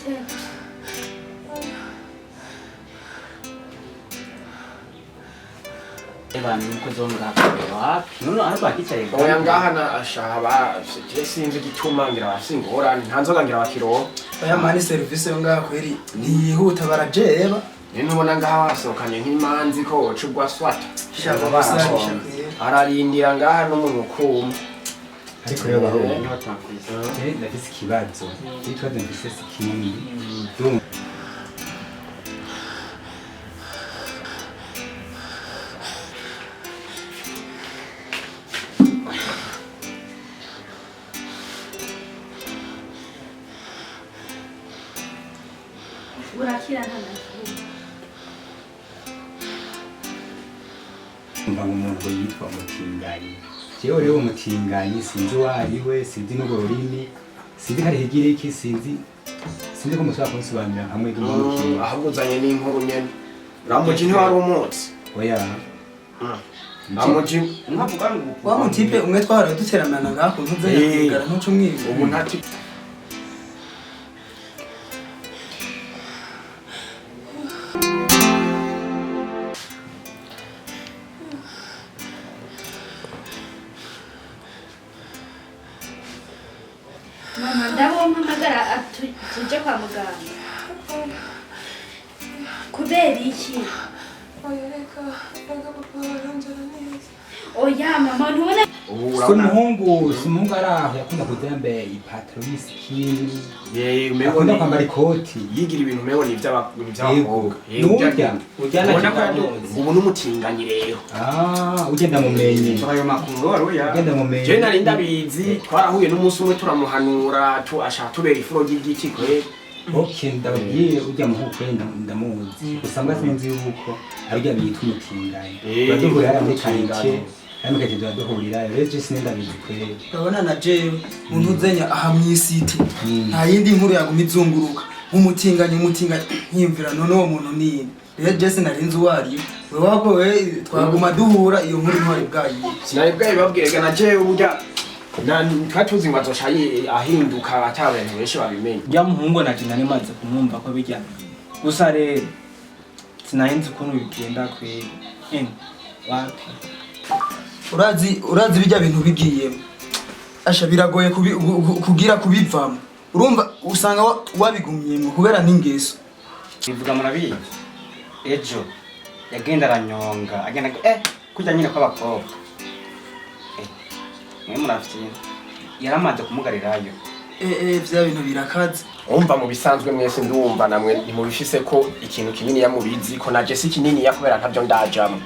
Gute? Abantu umukozi wo ngaha wapi none ariko akicaye? Oya, ngaha na ashaba je sinzi igituma, ngira bafise ingorane, nta nzoga ngira bakironka. Oya mani, serivisi yo ngaha kweri ntiyihuta, barajeba. Rero ntubona ngaha wasohokanye nk'imanzi ko woca ugwa swata. Shaka gusanisha kweri. Ararindira ngaha n'umuntu ukuma. Ariko rero baho, je ndafise ikibazo. Ikibazo mfise si kinini. Ndumva Urakira, nta na kimwe. Ngo umuntu yitwa umutinganyi, jewe rero umutinganyi sinzi uwo ari we, sinzi n'urwo rurimi, sinzi ko ari igiriki, sinzi ko mushobora kunsobanurira nka mwebwe mukiye. Ahubwo uzanye n'inkuru nyene, Ramuji ntiwari umutsi? Oya. Ramuji. Nkavuga ngo Wa mutipe umwe twahora duteramana ngaha ku ntuze nyakugara, ntuce umwiba. Ubu ntati. Mama, ndabompamagara tuje kwa muganga. Kubera iki? Oya, reka reka, papa aranjara neza. Oya mama, ntubona. Ubu Si urabona. Umuhungu, si umuhungu ari aho yakunda kuza yambaye ipataro y'isikini, Ye, umengo akunda kwambara ikoti. Yigira ibintu umengo ni ivy'abakobwa. Nurya. Ujyana. Ubona ko ubu n'umutinganyi rero. Ah, ugenda mumenye. Ayo makuru wari uya. Ugenda mumenye. Je nari ndabizi, twarahuye n'umunsi umwe turamuhanura, tu ashaka tubera ifuro ry'igiti kwe. Okay, ndababwiye, ujya muhungu kweri ndamuzi, gusa mbwa sinzi yuko ari urya bita umutinganyi. Turaduhurira hariya muri quartier, hariya muri quartier turaduhurira. Rero je sinzi, ndabizi kweri. Urabona na jewe mu ntuzenya aha mw'isiti nta yindi nkuru yaguma izunguruka, nk'umutinganyi, umutinganyi, nkiyumvira none uwo muntu ninde? Rero je sinarinzi uwo ari we. Wabwo we twaguma duhura, iyo nkuru ntwari bwayiye. Sinari bwabibabwire na jewe, burya twari tuzi ngo azoca ahinduka ata bantu benshi babimenye. Rya muhungu naje nari maze kumwumva ko bijya gusa, rero sinarinzi ukuntu bigenda kweri. Wapi. Urazi bijya bintu bigiyemo asha biragoye kugira kubivamo. Urumva usanga wabigumyemo kubera n'ingeso. Bivuga murabizi, ejo yagenda aranyonga, agenda kurya nyine kw'abakobwa. Mwe murafite yaramaze kumugarirayo. Eh, vya bintu birakaze. Umva, mu bisanzwe mwese ndumva namwe ntimubifise ko ikintu kinini yamubizi ko naje si kinini ya, kubera ntabyo ndajamwo.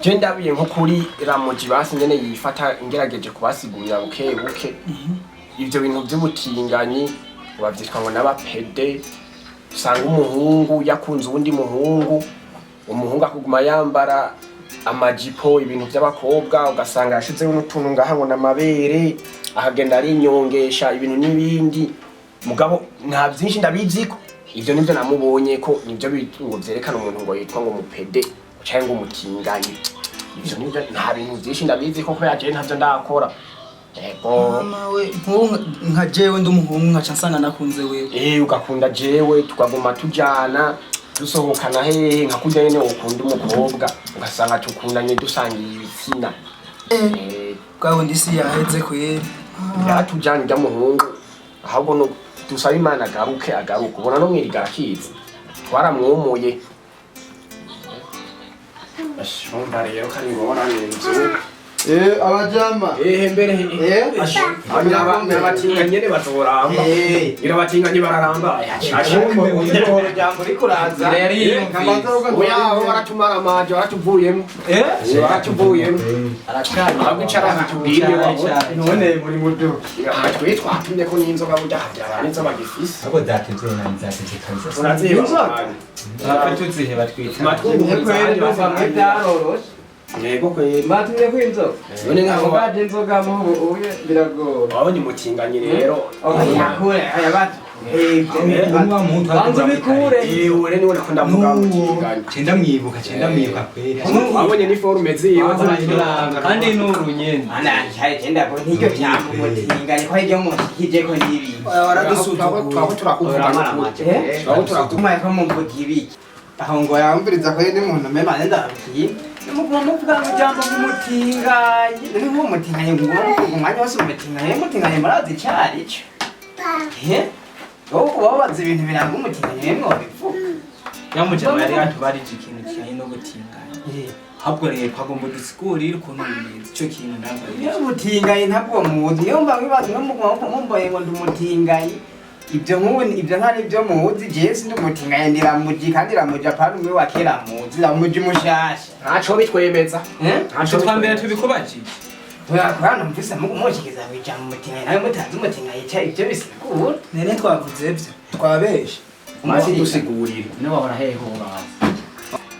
Je ndabiye nko kuri Ramuji basi nyene yifata, ngerageje kubasigurira buke buke ivyo bintu vy'ubutinganyi bavyitwa ngo n'abapede. Usanga umuhungu yakunze uwundi muhungu, umuhungu akuguma yambara amajipo, ibintu by'abakobwa, ugasanga yashizeho n'utuntu ngaha ngo n'amabere, akagenda arinyongesha ibintu n'ibindi. Mugabo nta byinshi ndabiziko, ivyo nivyo namubonye ko nivyo ngo vyerekana umuntu ngo yitwa ngo umupede canke ngo umutinganyi. Ivyo nivyo, nta bintu vyinshi ndabizi ko kubera jewe ntavyo ndakora. Ego. Mama we, nk'ubu nka jewe ndi umuhungu nkaca nsanga nakunze wewe. Eh, ugakunda jewe, tukaguma tujana, dusohokana hehe, nka kurya nyene ukunda umukobwa, ugasanga tukundanye, dusangiye ibitsina. Eh, bwawe ndisi yaheze kweri. Yaratujanye ujya muhungu, ahubwo no dusaba Imana agaruke, agaruke. Ubona no mwiriga arakizi, twaramwumuye. Ashumba rero ko ari ingorane inzu. Eh, abajama. Ehe mbere. Eh? Abatinganye nyene bazoramba. Irabatinganye bararamba. Jambo riko raza. Yari yiyumvise. Oya, aho baratumara amaje, baratuvuyemo. Baratuvuyemo. Aracanye. Ahubwo icara tubwire. None muri muduka. Aha twe twatumye ko n'inzoga burya habyara n'inzoga bagifise. Ahubwo zatevye nani, zatevye kabisa. Uraziba. Turapfa tuziheba twita. Kweri ndumva mwe byaroroshe. Yego kweri. Batumye ko inzoga. None nkaho Baje inzoga mu ubu biragoye. Wabonye umutinganyi rero. Oya, kure aya baje. Wa muhungu Banza ubikure. Yewe niwe nakunda mvuga umutinganyi. Cenda mwibuka, cenda mwibuka kweli. Wabonye ni forume ziwe. Kandi n'uru nyene. Ana nshari ko ntiryo jambo umutinganyi ko iryo mushikije ko nibi. Waradusuzuguye. Twako turakuvuga n'ukuri. Twako turakuvuga. Turakuvuga ko mumvuga ibiki. Aho ngo yamviriza ko ndi muntu mema ndabwiye. Nimuguma muvuga ngo ijambo nk'umutinganyi. Ni nk'umutinganyi ngo umwanya wose umutinganyi, umutinganyi murazi icari ico. Eh? Wowe ubabaza ibintu biranga umutinganyi rero mwobivuga. Nyamujama yari yatubarije ikintu kijanye no gutinganya. Ahubwo rero twagomba dusigurire ukuntu bimeze ico kintu ntabwo ari Iyo umutinganyi ntabwo muzi. Niyo mba mwibaza no muguma mumboye ngo ndi umutinganyi. Ibyo nk'ubu ibyo ntari ibyo muzi, jewe sindi umutinganyi ndiramuji kandi ramuji apana umwe wa kera muzi, ramuji mushasha. Ntaco bitwemeza. Eh? Ntaco twambere tubikubajije. Oya numvise mushyikiza ijambo umutinganyi nawe mutazi umutinganyi ica ibyo bisigura. Nene twavuze ibyo twabeshe. Mazi dusigurire. None wahora hehe ubaza?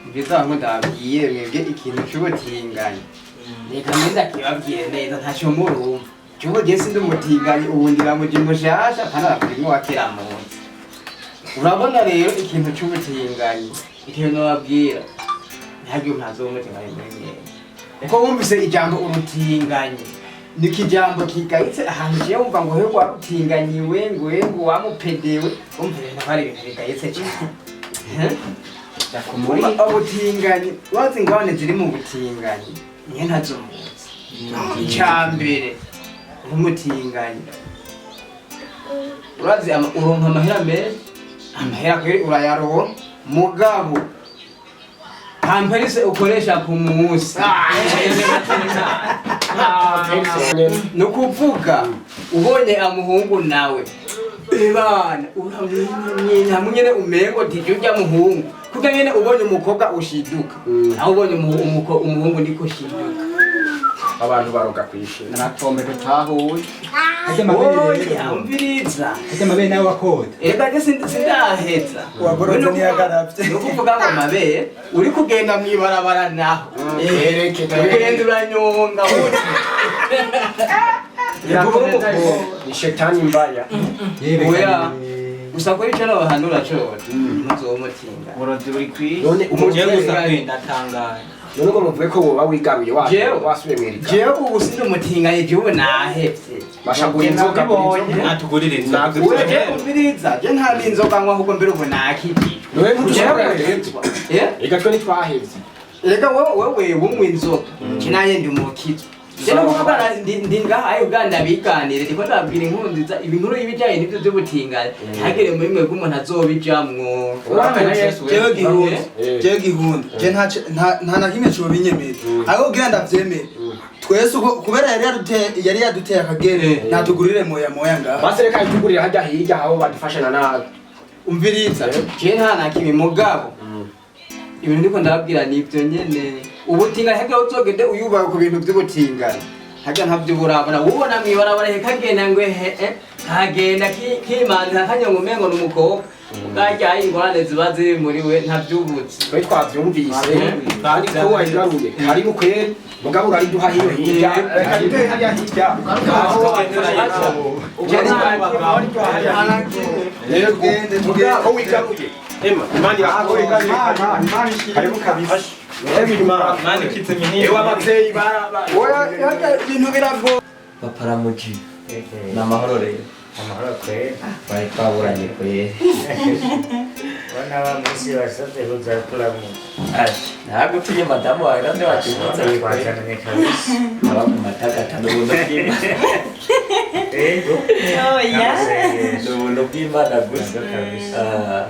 Ibyo ngo ndababwiye mwebwe ikintu cy'ubutinganyi. Reka mbe ndakibabwire neza ntacyo murumva. Cy'ubu jye sindi umutinganyi ubu ndiramuji mushasha apana ramuji wa kera muzi. Urabona rero ikintu cy'ubutinganyi ikintu nababwira ntihagire umuntu azi umutinganyi muri mwebwe. Uko wumvise ijambo urutinganyi ni kijambo kigayitse ahantu ugiye wumva ngo he warutinganyiwe ngo he ngo wamupedewe wumva ibintu ari ibintu bigayitse cyane. Ubutinganyi wazi ingorane ziri mu butinganyi niyo ntazo muzi. Icya mbere nk'umutinganyi urazi uronka amahera menshi, amahera kweri urayaronka mugabo pamperise ukoresha ku munsi. Ni ukuvuga ubonye amuhungu nawe ebana uramwina nyene umengo tije urya muhungu kuko nyene ubonye umukobwa ushiduka nawe ubonye umuhungu niko ushiduka. Abantu baroga kwishima. Naratombe tutahuye. Harya amabere Oya umviriza. Harya amabere nawe wakota. Erega je sindaheza. Wagorotse ntiyagaravye. Ni ukuvuga ngo amabere uri kugenda mw'ibarabara naho. Ereke ugenda uranyonga ni shetani mbaya. Oya gusa kuri ico nobahanura coco ntuzomutinga. Uburozi buri kwisi. None Jewe gusa ndatangaye. None ngo muvuge ko woba wigaruye waje wasubiye mwirika. Jewe ubu sindi umutinganyi jewe ubu nahevye. Bashagura inzoga Natugurire inzoga. Jewe umviriza je nta n'inzoga nywa ahubwo mbere ubu nakijijwe. None ntudushobora guhezwa. Eh? Ega twe ntitwahevye. Erega wewe unywa inzoga je naye ndi umukizwa. Je no kuvuga ndi ngaha Uganda biganire ndiko ndababwira inkuru nziza inkuru y'ibijanye n'ivyo vy'ubutinganyi ntagire muri mwe bw'umuntu azobijamwo. Jewe gihunda, jewe gihunda, je nta na kimwe cobinyemera. Ariko kugira ndavyemere twese uko kubera yari yaduteye akagere natugurire moya moya ngaha. Basi reka itugurire hajya hirya aho badufashana nabi. Umviriza je nta na kimwe mugabo ibintu ndiko ndababwira nivyo nyene. Ubutinganyi hega uzogende uyubaka ku bintu vy'ubutinganyi hajya ntavyo urabona ubona mwibarabara hekagenda ngo ehe kagenda kimanza kanyonga umengo ni umukobwa bwaryaye ingorane ziba ziri muri we ntavyubutse. Twe twavyumvise kandi ko wayigaruye karibu kweri mugabo urariduha hino hirya. Reka duhe hariya hirya. Tugende tugende. Ko wigaruye. Emma Imana irakuye. Karibu kabisa. Imana ikize minini. Ewe abavyeyi baraba. Oya ibintu biragoye. Paparamuji. Ni amahoro rero. Amahoro kweli. Twari twaburanye kweri. Bana ba munsi basabye kuza kuramutsa. Asha, ntagutinye madamu wawe nande wakimutsa kweri. Twacananye kabisa. Aba ku matagata n'ubuntu bw'Imana. Ego. Oya. Ni ubuntu bw'Imana gusa. Kabisa. Ah,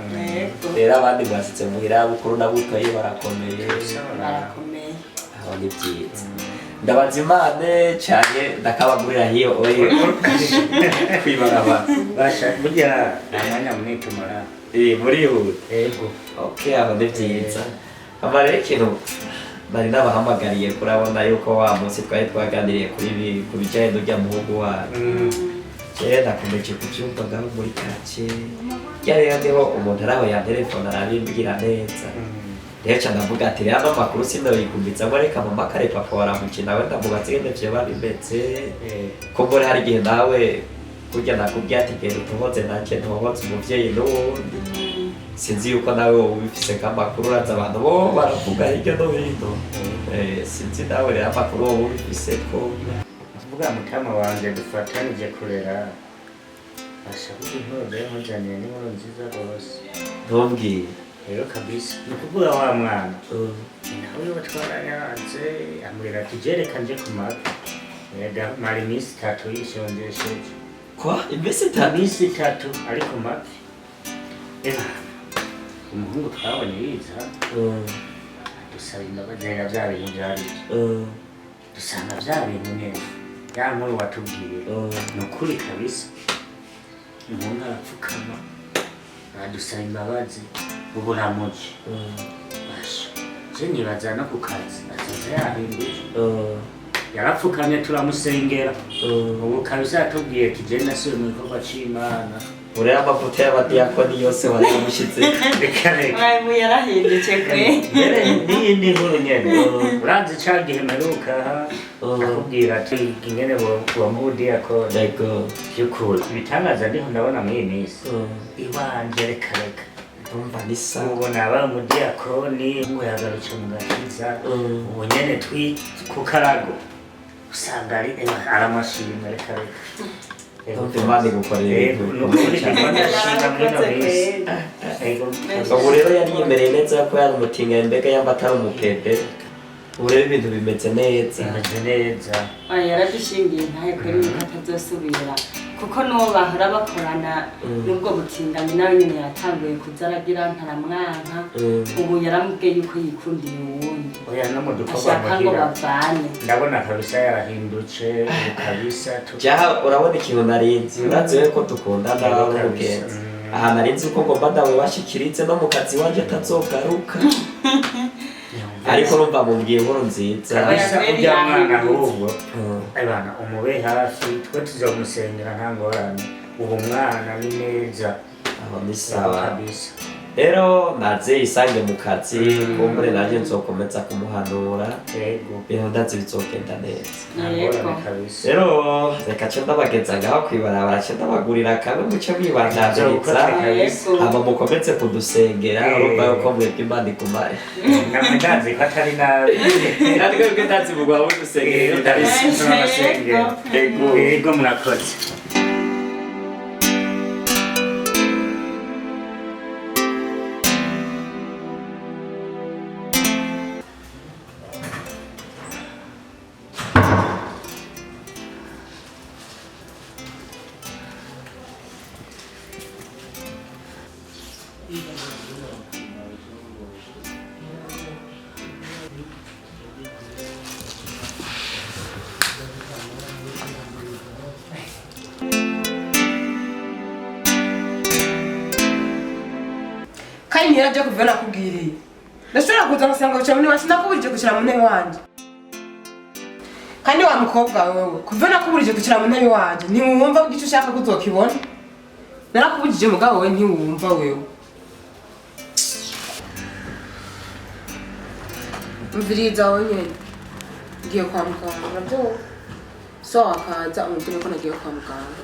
rero abandi basitse muhira bukuru na butoyi barakomeye. Barakomeye. Aho ni byiza. Ndabaza Imana cyane ndakabagurira hiyo oye. Kwibarabara. Basha burya nta mwanya munini tumara. Murihuta. Ego. Okay, aho ni byiza. Ama rero ikintu nari nabahamagariye kurabona yuko wa munsi twari twaganiriye kuri ibi ku bijyanye n'urya muhungu wacu. Jewe nakomeje kubyumva ngaho muri kake. Rya rero niho umuntu araho yantelefona arabimbwira neza. Rero ca ndavuga ati rero ano makuru sinoyigumiza reka mama kare papa waramukina we ndamubaza ingene vyoba bimeze. Ko mbona hari igihe nawe Kurya nakubwiye ati genda utohoze, nanje ntohoze umuvyeyi n'uwundi. Sinzi yuko nawe wowe ubifise nk'amakuru, uraza abantu bo baravuga hirya no hino. Sinzi nawe rero amakuru wowe ubifise ko. Kuvuga mutama wanje dufatanije kurera, basha kuvuga inkuru rero nkuzaniye n'inkuru nziza rwose. Ntumbwire. Rero kabisa ni ukuvuga wa mwana nawe we twarayanze, ambwira ati jereka nje ku mavi. Ega mara iminsi 3 yishonjesheje. Kwa iminsi 3? Iminsi 3 ari ku mavi. Eba umuhungu twabonye yiza dusaba imbabazi, rega bya bintu byari byo dusanga bya bintu neza ya nkuru watubwiye ni ukuri kabisa. Umuhungu arapfukama aradusaba imbabazi, ubu ramuje basha je nibaza no ku kazi azoza yahinduye. Yarapfukamye turamusengera, ubu kabisa yatubwiye ati je nasubiye mu gikorwa c'Imana. Ureba amavuta y'abadiyakoni yose warayamushize. Reka reka. Mwarimu yarahindutse kwe. Mbere n'iyindi nkuru nyene, uranzi ca gihe mperuka aha akubwira ati ingene bomudiyakoni. Yego. Vy'ukuri ibitangaza ndiho ndabona mw'iyi minsi iwanje, reka reka. Ndumva ni sawa. Ubu nabaye umudiyakoni ngo yagarutse mu gakiza, ubu nyene twi ku karago usanga ari aramashimwe, reka reka. Ndumva Imana igukorera ibintu Ni ukuri bikomeye cyane. ndimo ndashima muri ino minsi. Ego. Ubu rero yari yimereye neza ko yari umutinganyi, mbega yamba atari umupede. Ubu rero ibintu bimeze neza. Bimeze neza. Oya, yaradushingiye ntahe kweri yuko atazosubira, kuko n'uwo bahora bakorana n'ubwo butinganyi nawe nyine yatanguye kuza aragira ntaramwanka. Ubu yaramubwiye yuko yikundiye uwundi. Oya, no mu dukorwa ashaka ngo muhira bavane. Ndabona kabisa yarahindutse ubu kabisa Jaha urabona ikintu narinzi, urazi we ko dukundana Yego, n'umugenzi. kabisa. Aha narinzi ko ngomba ndamubashikirize no mu kazi wanje atazogaruka, ariko urumva mumbwiye inkuru nziza. Kabisa. Oya, Urya mwana yahindutse. ahubwo abana umube hafi, twe tuzomusengera nta ngorane, ubu mwana ni neza. Aho ni sawa. Kabisa. Rero naze yisange mu kazi, kumbure nanjye nzokomeza kumuhanura. Yego. Ibintu ndazi bizogenda neza. Nta Yego. ngorane kabisa. Rero reka ce ndabageza ngaho kwibarabara, ce ndabagurira kamwe muce mwibandamiriza. Nzogukora kabisa. Yego. Hama mukomeze kudusengera. Urumva yuko mwebwe Imana igumare. Namwe ndazi ko atari nabi. Natwe twebwe ndazi mugwa mudusengera kabisa. Turabasengera. Yego. Yego, murakoze. Kandi ntiyarajya kuva nakubwiriye ndashobora kuza ngasanga wicara mu ntebe wanje. Sinakubujije kwicara mu ntebe wanje. Kandi wa mukobwa wewe, kuva nakubujije kwicara mu ntebe wanje ntiwumva ko icyo ushaka ko uzokibona. Narakubujije mugabo wewe ntiwumva wewe. Umviriza wowe nyene, ngiye kwa muganga, urabyumva? So wakaza umubwire ko nagiye kwa muganga.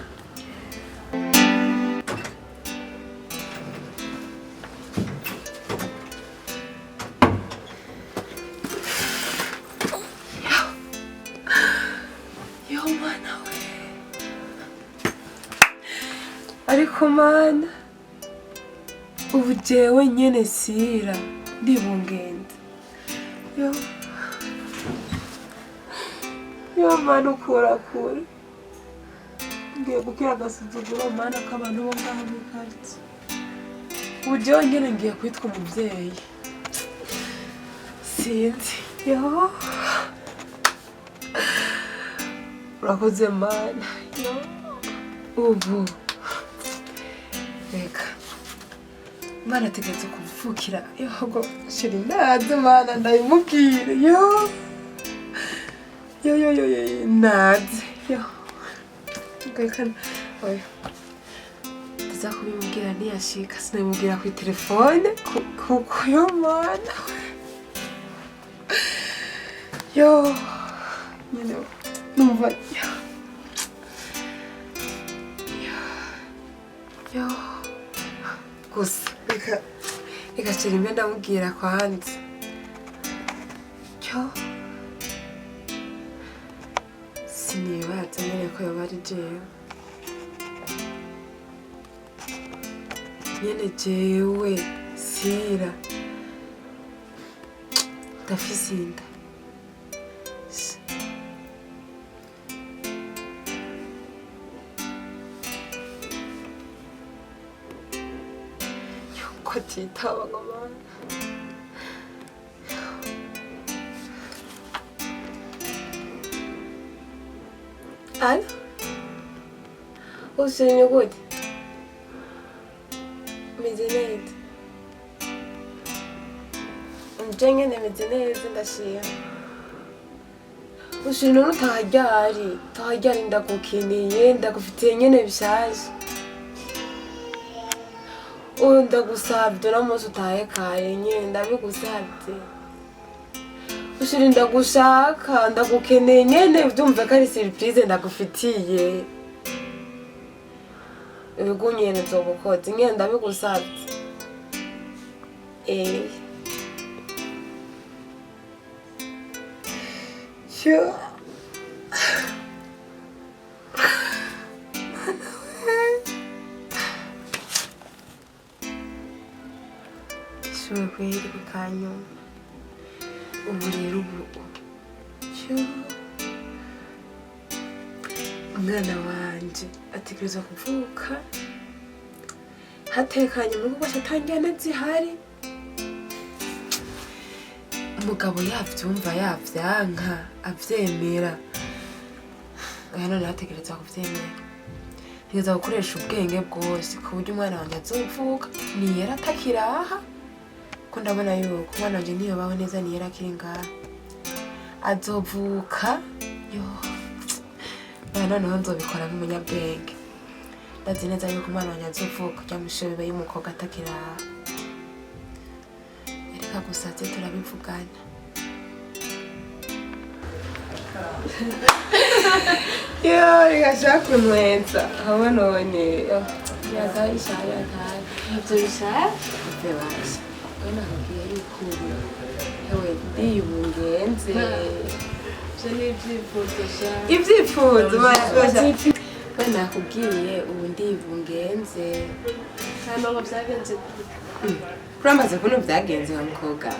Yo mwana we, ariko mana, ubu jewe nyene sira ndibungenze. Yo yo mana, ukurakure ngiye gukira agasuzuguro mana k'abantu bo ngaha muri karitsiye. Ubu jewe nyene ngiye kwitwa umuvyeyi, sinzi. Yo, urakoze mana. Yo, ubu reka mana ategereza kuvukira yogo shira naze mana ndabimubwire. Yo yo yo yo yo yo, naze yo reka oya tuza kubimubwira ntiyashika, sinabimubwira kuri telefone kuko yo mana yo nyine numva yo. Yo, gusa reka reka shira imbe ndamubwira kwanza. Yo, sinibaza nyene ko yoba ari jewe. Nyene jewe Sira ndafise inda. Yuko atitaba ngo mana. Alo? Usuye gute? Meze neza. Nje nyene meze neza ndashima. Usuye none utaharyari, utaharyari ndagukeneye, ndagufitiye nyene bishaje. Uyu ndagusabye uno munsi utahe kare nyene ndabigusabye. Ushiri ndagushaka, ndagukeneye nyene ubyumve ko ari surprise ndagufitiye. Ibigo nyene nzobukoze nyene ndabigusabye. Yo. Ishure kweri kukanyuma. Ubu rero ubu umwana wanje ategerezwa kuvuka hatekanye mu rugo atangira zihari. Umugabo yavyumva yavyanka avyemera, oya none ategerezwa kuvyemera. Ntegerezwa gukoresha ubwenge bwose ku buryo umwana wanje azovuka niyera atakiraha, ko ndabona yuko umwana wanje ntiyobaho neza niyera akiri ngaha. Azovuka yo oya noneho nzobikora nk'umunyabwenge. Ndazi neza yuko umwana wanje azovuka urya mushebe y'umukobwa atakiraha. Reka gusa tuze turabivugana. Yo, reka shaka kunwenza hamwe none yataye sha yataye. Ivyo bishaka? Ivyo basha. We nakubwiye yuko ubu hewe ndiyubungenze. Ivyo ni ivyifuzo sha. Ivyifuzo basha. We nakubwiye ubu ndiyubungenze. Hama ngo vyagenze gute? Uramaze kubona vyagenze wa mukobwa.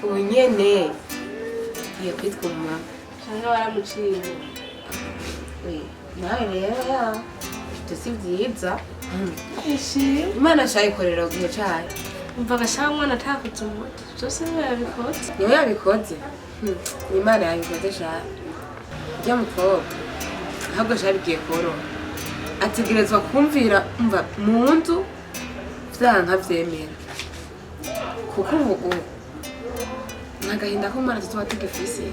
Ubu nyene ngiye kwitwa umumama. Canke waramuciye? We, nawe rero ya ivyo si vyiza. Imana shayikorera ku gihe cayo. Umva gashaka umwana atakoze umuti, vyose niwe yabikoze. Niwe yabikoze? Ni Imana yabikoze sha. Urya mukobwa ahubwo sha bigiye koroha. Ategerezwa kumvira umva mu nzu vyanka vyemera. Kuko ubu n'agahinda k'umwana tuzoba tugifise.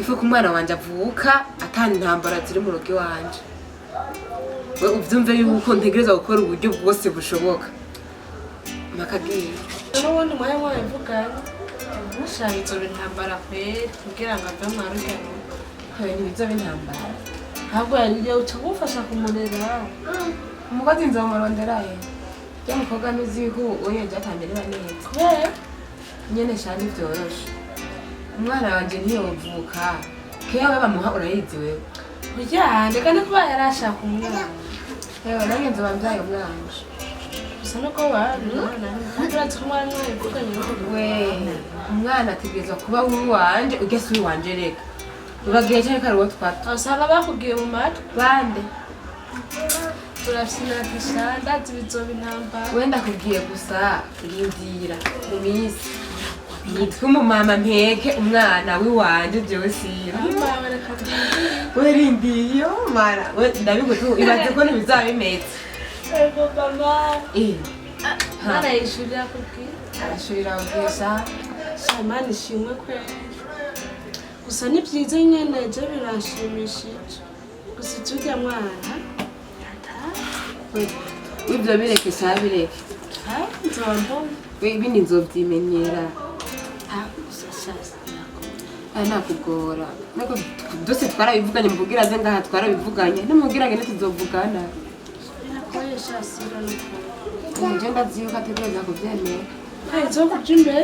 Ifu ko umwana wanje avuka ata ntambara ziri mu rugo iwanje. We uvyumve yuko ntegerezwa gukora uburyo bwose bushoboka. Makagiye. N'ubundi mwari mwabivuganye, mushaka izoba intambara kweri kugira ngo ave mwa rurya rugo. Oya ntibizoba intambara. Ahubwo yariye uca kumufasha kumurera. Umukozi nzomurondera he? Urya mukobwa ntuzi yuko ubu byatamerera neza. Kubera? Nyene sha ntivyoroshe. Umwana wanje ntiyovuka. Keya we bamuha urayizi wewe. Oya, ndeka no kuba yarashaka umwana. Ewe nanjye nzoba mvyaye umwana. Gusa nuko wabibona, kandi urazi ko umwana mwabivuganye nuko We, umwana ategerezwa kuba uwanje, urya si uwanje reka. Ubagiye canke ko ari uwo twata. Usanga bakubwiye mu matwi. Bande? Turafyinatisha, ndazi bizoba intambara. We ndakubwiye gusa rindira mu minsi. Nitwe umumama mpeke umwana wiwanje jewe Sira. Mama reka ndindire. We rindiye mara, we ndabigutu ibaze ko ntibizaba bimeze. Ego mama. Mana yishurira kubwira. Arashurira kubwira. Sha Imana ishimwe kweri. Gusa ni byiza nyene je biranshimishije. Gusa ivyo mwana. Ibyo bireke sha bireke. Nzoba mbona. We ibindi nzovyimenyera. Gusa sha Nakugora. Nako byose twarabivuganye mubwira aze ngaha twarabivuganye. Namubwira ngene tuzovugana. Shasira n'ukuri. Nje ndazi yuko ategereza kuvyemera. Hey, zo kuja imbere.